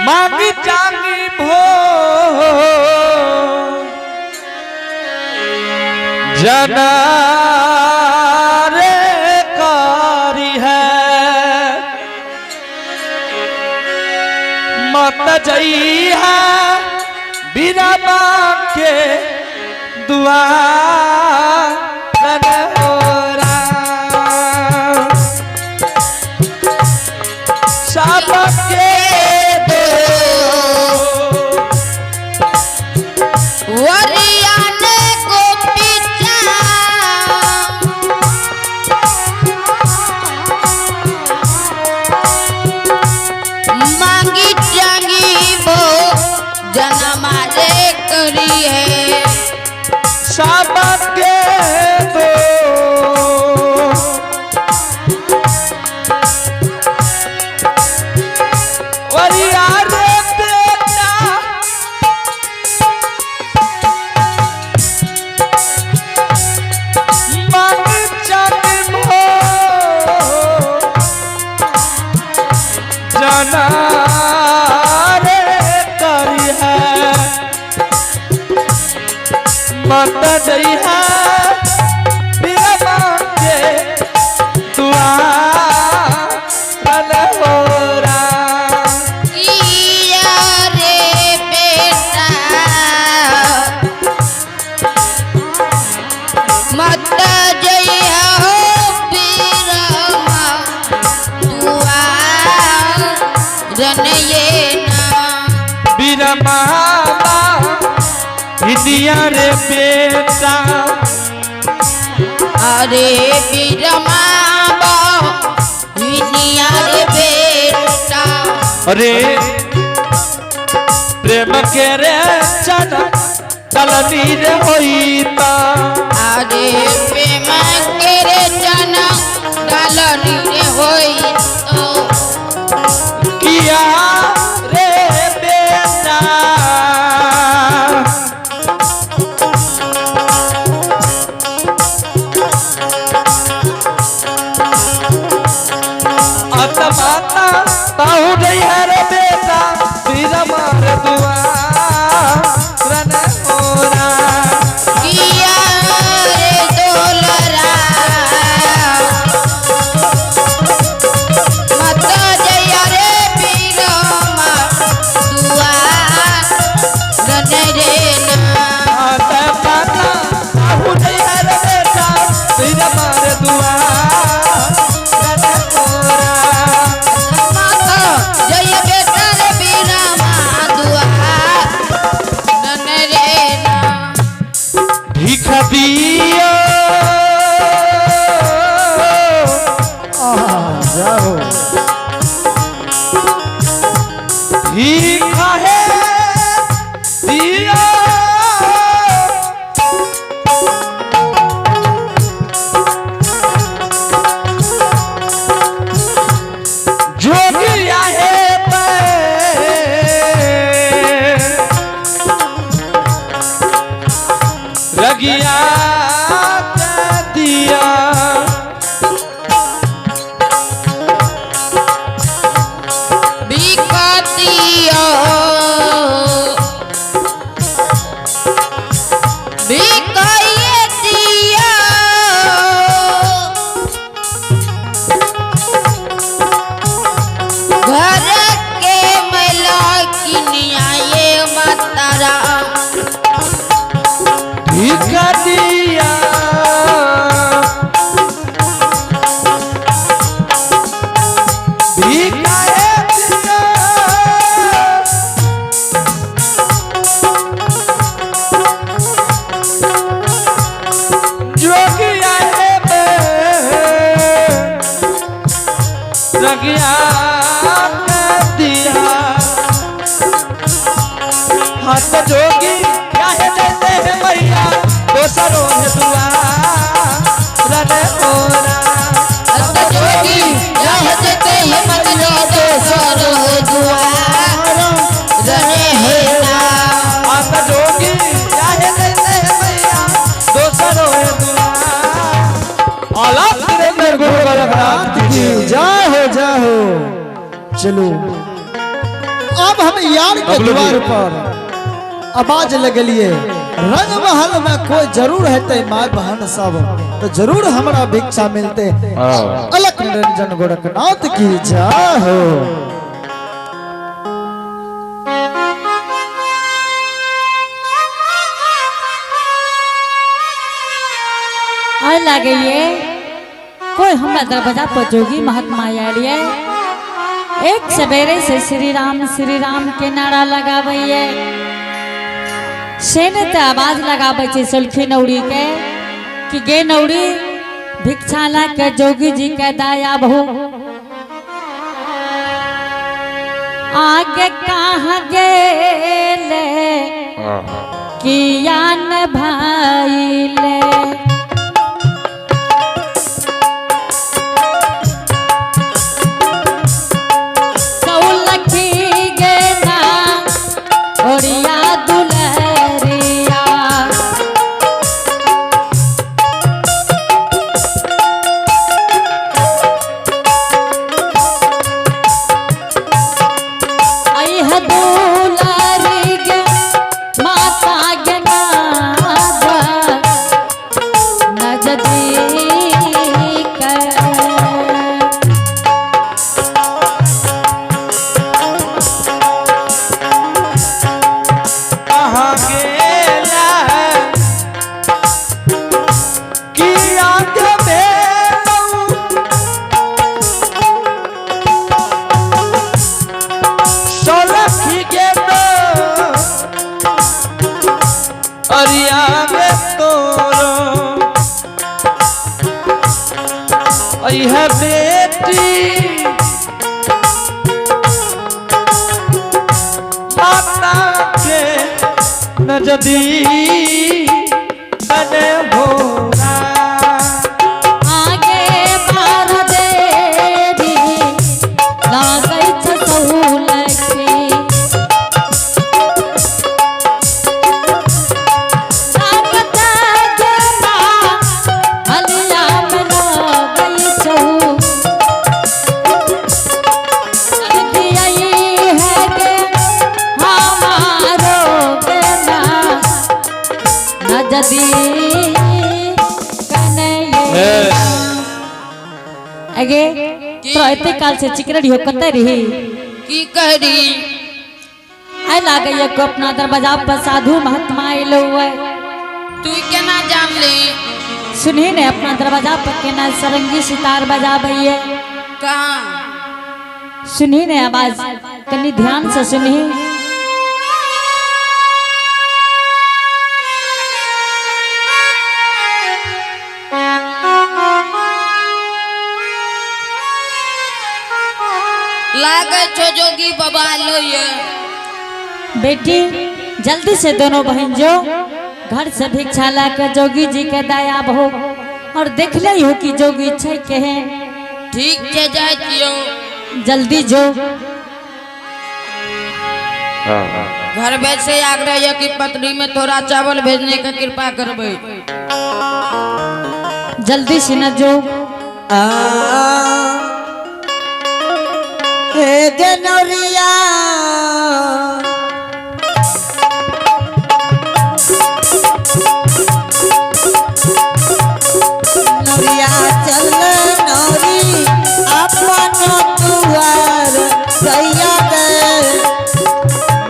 मांगी चांगी भो जना रे कारी है। मत जई है बिना मांग के दुआ हो राम। सबके दो वरियाने को पीछा मांगी चांगी वो जन्म रे करी है। सबके दो वरिया रे बेटा मांग चंद भो जना रे करी है। मत जई है बिना मांगे दुआ रन हो राम। किया रे बेटा मत जइया हो बीरमा दुआ रन ये ना। बिना मामा हिंदिया रे बेटा। अरे बीरमा विनिया रे बेटा। अरे प्रेम के रे चना चलनी रे होईता। अरे प्रेम के रे चना डालनी रे होई तो। किया रे बेटा अतमाता ताहू नहीं है रे बेटा बीरा मार दुआ रन होरा। किया रे डोलरा मत जइया रे बीरमा दुआ रन रे ना। अतमाता ताहू नहीं है रे बेटा बीरा मार दुआ रन होरा। माता जय बेटा रे बीरमा दुआ रन रे ना। भीख दियो जाओ भीख है दियो जोगिया है रगिया दिया। बिकतियो बिकइए दियो घर के मैला किनिया ये मातारा। भीख दिया भीख है दिया। जोगिया है रगिया दिया। हाथ जोगी क्या है देते हैं मैया दोसरों है दुआ रन ओरा। अत जोगी यह जते हिम्मत जो दोसरो दुआ रने हे ना। हाथ जोगी क्या है देते हैं मैया दोसरों है दुआ। आलाप सुरेंद्र गुरु गोरखनाथ की जय हो जय हो। चलो। अब हम यार के बबलू जी। द्वार पर आवाज लगलिए, रंग महल में कोई जरूर हेतै माय बहन सब, तो जरूर हमरा भिक्षा मिलते। अलख निरंजन गोरखनाथ की जय हो। आय लागैये कोई हमरा दरवाजा पर जोगी महात्मा आयल ये। एक सवेरे से श्री राम के नारा लगाबैये, से ने तऽ आवाज लगाबै छै सोलखी नौरी के कि गे नौरी भिक्षा ला के जोगी जी के दया बहु। आगे कहाँ गेले किया न भाईले, सौलखी गे ना ओरिया दुलरिया। अइह दुलरी गे माता गे नाद नजदीक। कहाँ गेला किया के भेलौ, सौलखी के अरिया में तोरो अइह बेटी माता के नजदी बने भोला। आगे बार देवी लागै छ सौलखी, लागत गेना हलिया में लागै छौ। दियई है गे हमारो गेना नजदी कनये। अगे तो एते काल से चिकरड़ी हो कतै रही? की कह रही? आइ लागैया को अपना दरवाजा पर साधु महात्मा अयलो हुए। तू केना जानली? सुनही ने, अपना दरवाजा पर केना सरंगी सितार बजाबैये। कहाँ? सुनही ने, आवाज कनी ध्यान से सुनही। लागै छो जोगी बाबा आलो ये। बेटी जल्दी से दोनों बहन जो घर से भिक्षा ला के जोगी जी के दया भोग और देख ले हो कि जोगी छै केहन। ठीक छै, जाइ छियौ। जल्दी जो। घर वैसे आग्रह है कि पतरी में थोड़ा चावल भेजने का कृपा करबै। जल्दी से न जो। आ हे जनरिया, नौरिया चल नौरी अपन दुआर सैया दे।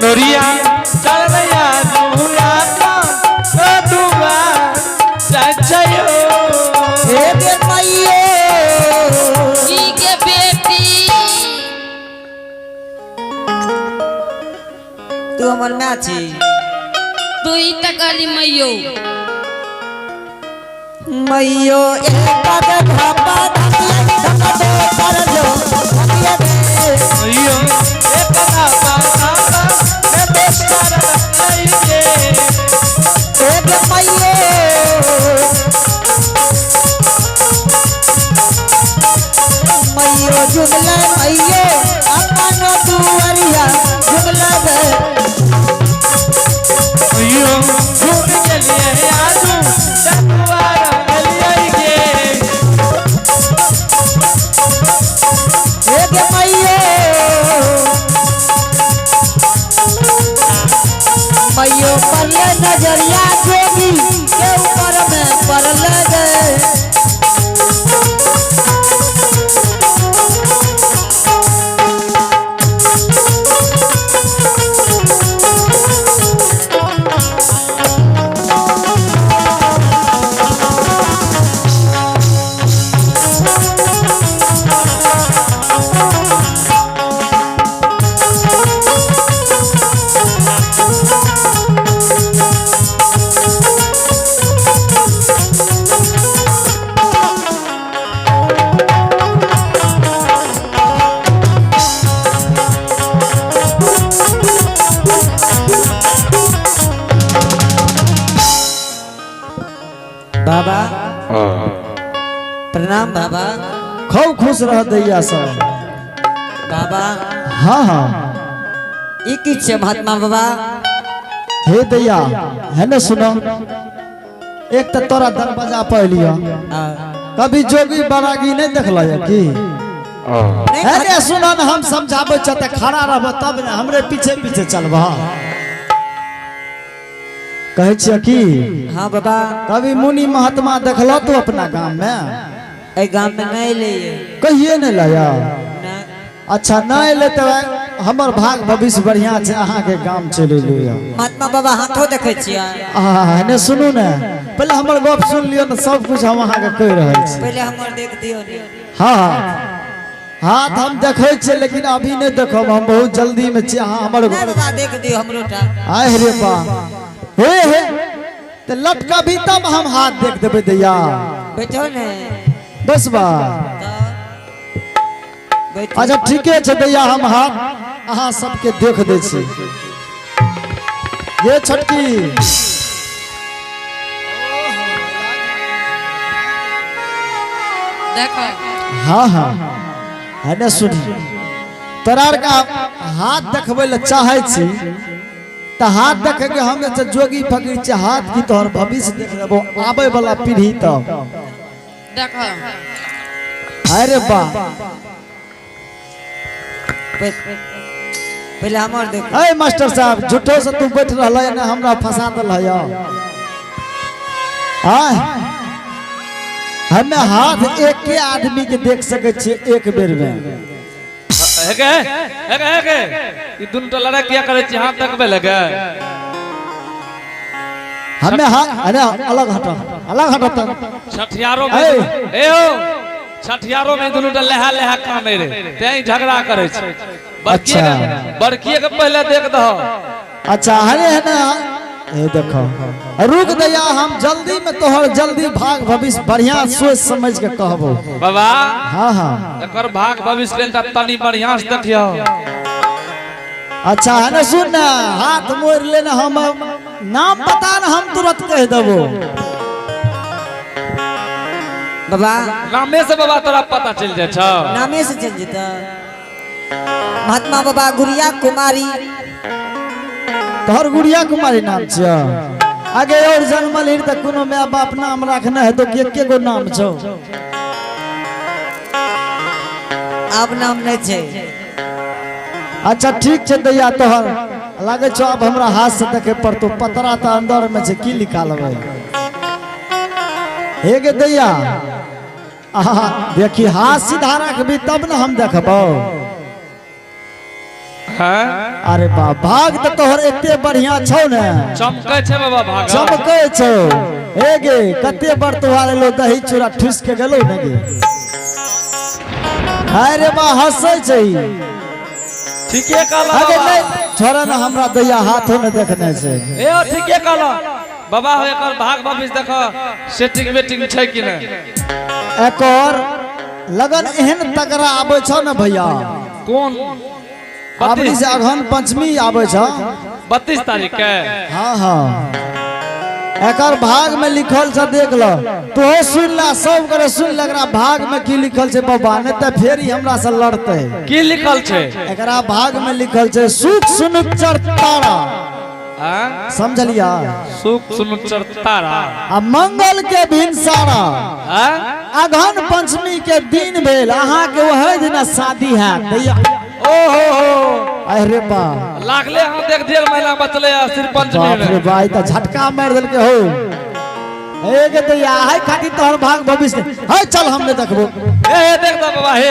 नोरिया चल रैया दुआ दुआ सचयो। हे गे मैयो। की के बेटी? तू हमर माय छी। तू ही त कहली मैयो। मैयो एक पग धपा धपिया धपा दो पर जो धपिया दे। मैयो एक दाता दाता मैं दोस्तार लइके। एक मैयो मैयो जुगला मैयो अपन दुआरिया जुगला दे। मैयो घूम गेलिए आजू दुआर एलिए गे। एक मैयो। नजरिया जोगी के ऊपर में पड़ल गए। बाबा प्रणाम बाबा। खूब खुश रह दैया सब। बाबा। हाँ हाँ। ई की छै महात्मा बाबा? हे दैया, है ने सुनो, एक तो तोरा दरवाजा पर एलियो, कभी जोगी बरागी नहीं देखल है की? नहीं। है ने सुनो ने, हम समझाबै छ त खड़ा रहब तब ने, हमरे पीछे पीछे चलबह। कहै छियै की? हाँ बाबा। कभी मुनि महात्मा देखल तू अपना गाम में? एहि गाम में नहीं एलैये। कहिए नहीं लाया? नहि। अच्छा, नहीं एलै तऽ हमर भाग भविष्य बढ़िया छै, अहाँके गाम चलि एलियै। महात्मा बाबा, हाथो देखै छियै? आहा, ने सुनू ने, पहिले हमर गप सुन लियौ ने, सब कुछ हम अहाँके कहि रहल छी। पहिले हमर देख दियौ ने। हाँ हाँ, हाथ हम देखै छियै, लेकिन अभी नहि देखब, हम बहुत जल्दी में छी। अहाँ हमर नहि बाबा, देख दियौ हमरो टा। आय रे बा, हे हे, तऽ लटकबी तब हम हाथ देख देबै दैया। बैठो ने। बस बा। तऽ बैठो। अच्छा, ठीके छै दैया, हम हाथ अहाँ सबके देख दै छी। ये छोटकी। देखो। हाँ हाँ, है ने सुनी, तोरा आर का हाथ देखबै लए चाहै छी तऽ हाथ देखे के हम जे छै जोगी फकीर छै, हाथ की तोहर भविष्य देख लेबो, आबै वाला पीढ़ी तब। देखो। अरे बा। पहिले हमर देखो। अरे मास्टर साहब, झूठो से तू बैठ रहल है ने, हमरा फंसा दल है। आय, हमे हाथ एके आदमी के देख सकै छियै एक बेर में। हेगे हेगे हेगे, ई दुनू टा लड़ाई किया करै छी? हाथ देखबै लगे? हमे हाथ, अरे अलग हटो, अलग हटो तऽ। छठियारो में ऐ। ए हो, छठियारो में दुनू टा लेहा लेहा कानै रे, तें ई झगड़ा करै छै। बड़किए के बड़किए के पहिले देख दहो। अच्छा, अरे है ना, ये देखो, रुक दैया, हम जल्दी में तोहर जल्दी भाग भविष्य बढ़िया सोच समझ के कहबो। बाबा। हाँ हाँ। एकर भाग भविष्य लेल तऽ तनी बढ़िया से देखियो। अच्छा, है ना सुन ना, हाथ मोड़ लेना, हम नाम बता ना, हम तुरंत कह देबो। बाबा। नामे से बाबा तोरा पता चलि जाइ छौ? नामे से चलि जेतै। महात्मा बाबा, गुड़िया कुमारी। तोहर गुड़िया कुमारी नाम छियो? आगे और जन्मल ही तऽ कोनो my बाप नाम रखने है तो के गो नाम छौ? आब नाम नहि छै। अच्छा, ठीक छै दैया, तोहर लागै छौ आब हमरा हाथ से देखे पड़तो, पतरा तऽ अंदर में छै, की निकालबै? हे गे दैया, आहा, देखी, हाथ सीधा रखबी तब ने हम देखबौ। हैं? अरे बा, भाग तऽ तोहर एते बढ़िया छौ ने। चमकै छै बाबा भाग। चमकै छौ। हे गे, कते बड़ तोहार एलो, दही चूड़ा ठुस के गेलो ने गे। अरे बा, हंसै छै ई। ठीके कहला अगे बाबा। नहीं छोड़ा ना, हमरा दैया हाथो ने देखने छै। ए ओ, ठीके कहला बाबा हो, एकर भाग भविष्य देखो, सेटिंग वेटिंग छै कि नहि? एकर लगन एहन तगड़ा आबै छौ ने भैया। कोन? अबरी से अगहन पंचमी आबै छौ। 32 तारीख के? हाँ हाँ, एकर भाग में लिखल छ, देख लो, तो सुन ला, सब करे सुन ले, एकरा भाग में की लिखल छै बाबा, नहीं तऽ फेर ही हमरा से लड़ते। की लिखल छै? एकरा भाग में लिखल छै सुख सुनुच्चर तारा। हाँ? समझलिया? सुख सुनुच्चर तारा। आ मंगल के भिनसारा। हाँ? अगहन पंचमी के दिन भेल, अहाँ के वही दिना शादी है दैया। ओ हो हो। अरे बा लागले हाथ 1.5 महीना बचले आ श्री पंचमी बाप रे में। बा, ई त झटका मार देलके हो। ए गे दैया, हाय खातिर तोहर भाग भविष्य हाय, चल हम नहीं देखबो। ए हे, देख दा बाबा हे।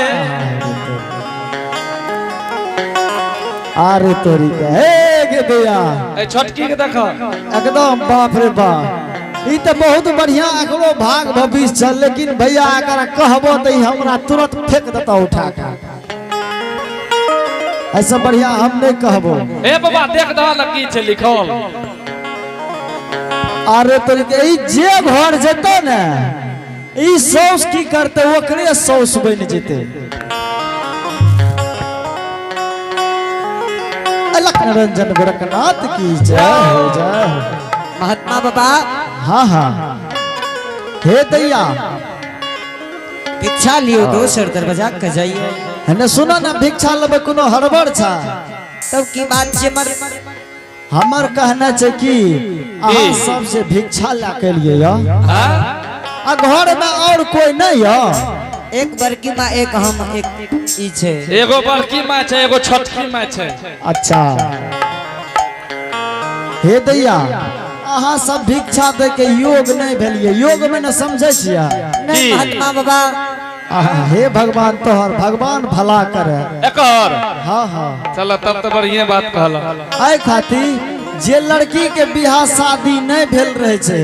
अरे तोरी के, हे गे दैया। ए छोटकी के देख। एकदम बाप रे बाप, ई त बहुत बढ़िया एकरो भाग भविष्य छल, लेकिन भैया एकरा कहबो त ई हमरा तुरंत फेंक देता उठा के। ऐसा बढ़िया हम नहीं कहबो। ए बाबा, देख दा न की छै लिखल। अरे तोरी के, ई जे घर जेतो ने, ई सौस की करते, ओकरे सौस बन जेते। अलख निरंजन गोरखनाथ की जय हो, जय हो। महात्मा बाबा। हाँ हाँ, हे दैया। भिक्षा लियो, दोसर दरवाजा के जाइए। हने सुनो ना, भिक्षा लेबै कोनो हड़बड़ छा? तब की बात छै मर? हमर कहना छै कि अहाँ सबसे भिक्षा लए के लिए य हाँ। आ घर में और कोई नहीं य? एक बड़की माँ, एक हम, एक ई छै। एगो बड़की माय छै, एगो छोटकी माय छै। अच्छा, हे दैया, अहाँ सब भिक्षा दे के योग नहीं भेलिए। योग में न समझै छियै? नहीं। की? महात्मा बाबा। आहा, हे भगवान, तोहर भगवान भला करे। एकर? हाँ हाँ। चल, तब तो बढ़िया बात कहला। एहि खातिर जे लड़की के बियाह शादी नहीं भेल रहे छै,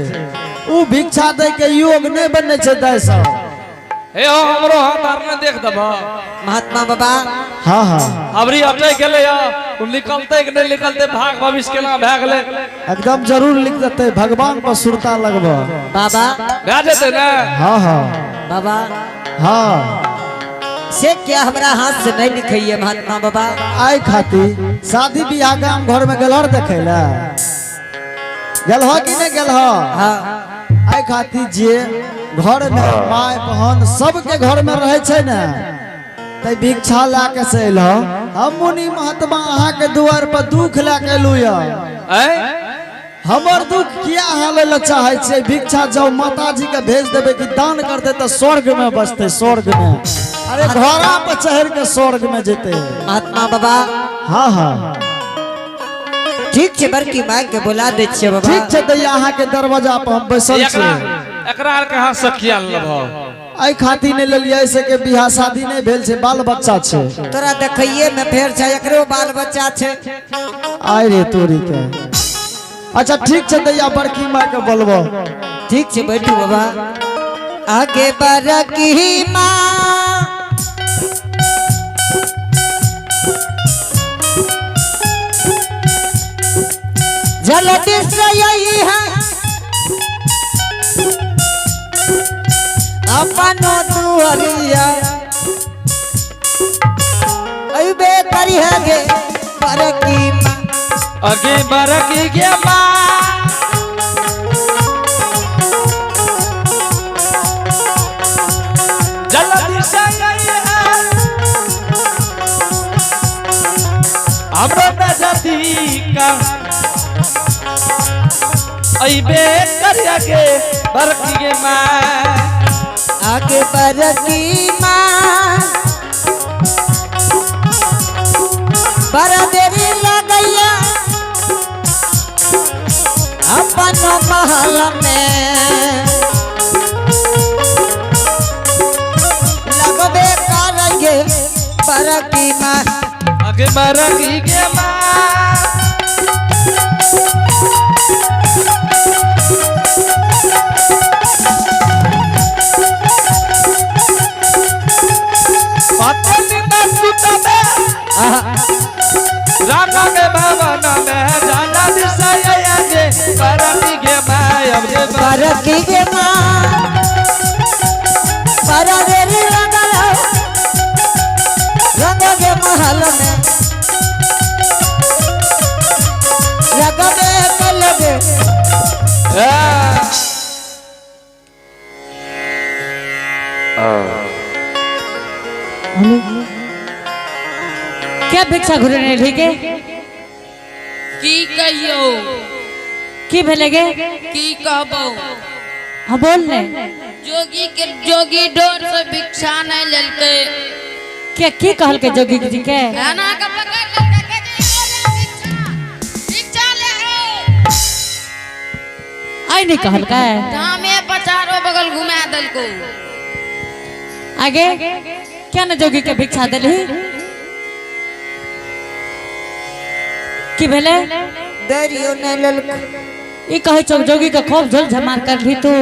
उ भिक्षा दे के योग नहीं बनै छै दाइ सब। हे हो, हमरो हाथ आर ने देख देबह। महात्मा बाबा। हाँ हाँ। अबरी अटक गेलै या उ निकलते कि नहीं निकलते, भाग भविष्य केना भए गेलै? एकदम जरूर लिख देते, भगवान पर सुरता लगब। बाबा। भए जेतै ने? हाँ हाँ। बाबा। हाँ। से क्या हमरा हाथ से नहीं लिखैये महात्मा बाबा? आइ खातिर शादी बियाह गाम घर में गेलहर देखे ला गेल हो कि नहीं गेल हो? हाँ। आइ खातिर जे घर में माय बहन सबके घर में रहे छै ने, ते भिक्षा लए के से एलहो। हम मुनि महात्मा अहाँ के दुआर पर दुख लए के एलू यऽ। ऐ। हमर दुख किया अहाँ लै लए चाहै छियै? भिक्षा जाउ माता जी के भेज देबै कि दान कर दे तऽ स्वर्ग में बसतै, स्वर्ग में। अरे घोड़ा पर चढ़ के स्वर्ग में जेतै। महात्मा बाबा। हाँ हाँ। ठीक छै, बड़की माय के बोला दै छियै बाबा। ठीक छै दैया, अहाँ के दरवाजा पर हम बैसल एकरा छी। एकरा आर के हाथ से किया लेबह? एहि खातिर नहि लेलियै से के बियाह शादी नहि भेल छै, बाल बच्चा छै। तोरा देखैये में फेर छै, एकरो बाल बच्चा छै। आइ रे तोरी के। अच्छा, ठीक छै दैया, बड़की माय के बोलबो। ठीक छै, बैठू बाबा। आगे बड़की माँ, जल्दी से यही है अपनो दुआरिया, अबे करी है गे बड़की माँ। अगे बड़की गे माँ। जल्दी से आइए, हमरो नजदीक अइबे करिया गे बड़की गे माँ। आगे बड़की माँ, बड़ा देरी लगैया अपन महल में, लगबे करेंगे बड़की माँ। अगे बड़की गे माँ। पत्नी न सुतबे राधा के भवन में, जाना दिशा गे बड़की गे माँ, अब गे। बड़की गे माँ, बड़ा देरी लगल रंग गे महल में, लगबे कलबे। ए। क्या भिक्षा घुरे ठीक है? की कहियौ? की भेलै गे? की कहबौ? हाँ, बोल ने। जोगी के जोगी डोर से भिक्षा नहीं लेलकै। क्या, की कहलकै जोगी जी के? एना के पकड़ लेलकै। आइ नहीं कहलकै? धामे पचारो बगल घुमा देलको। आगे क्या न जोगी के भिक्षा देलही? की भेलै? दरियो नहीं ललको। ई कहै छौ जोगी के खूब झोल झमार करली तू।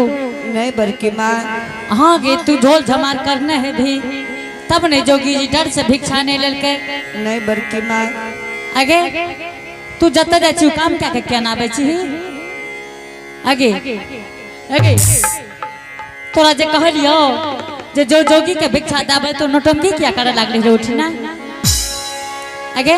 नहीं बड़की माँ। हाँ गे, तू झोल झमार करने है भी, तब नहीं जोगी जी डर से भिक्षा नहीं लेलकै। नहीं बड़की माँ। आगे तू जतऽ जाइ छी, काम क्या के केना आबै छी? आगे आगे तोरा जे कहलियौ जे जो जोगी के भिक्षा दाबै, तो नौटंकी किया करे लागली रे उठिना? आगे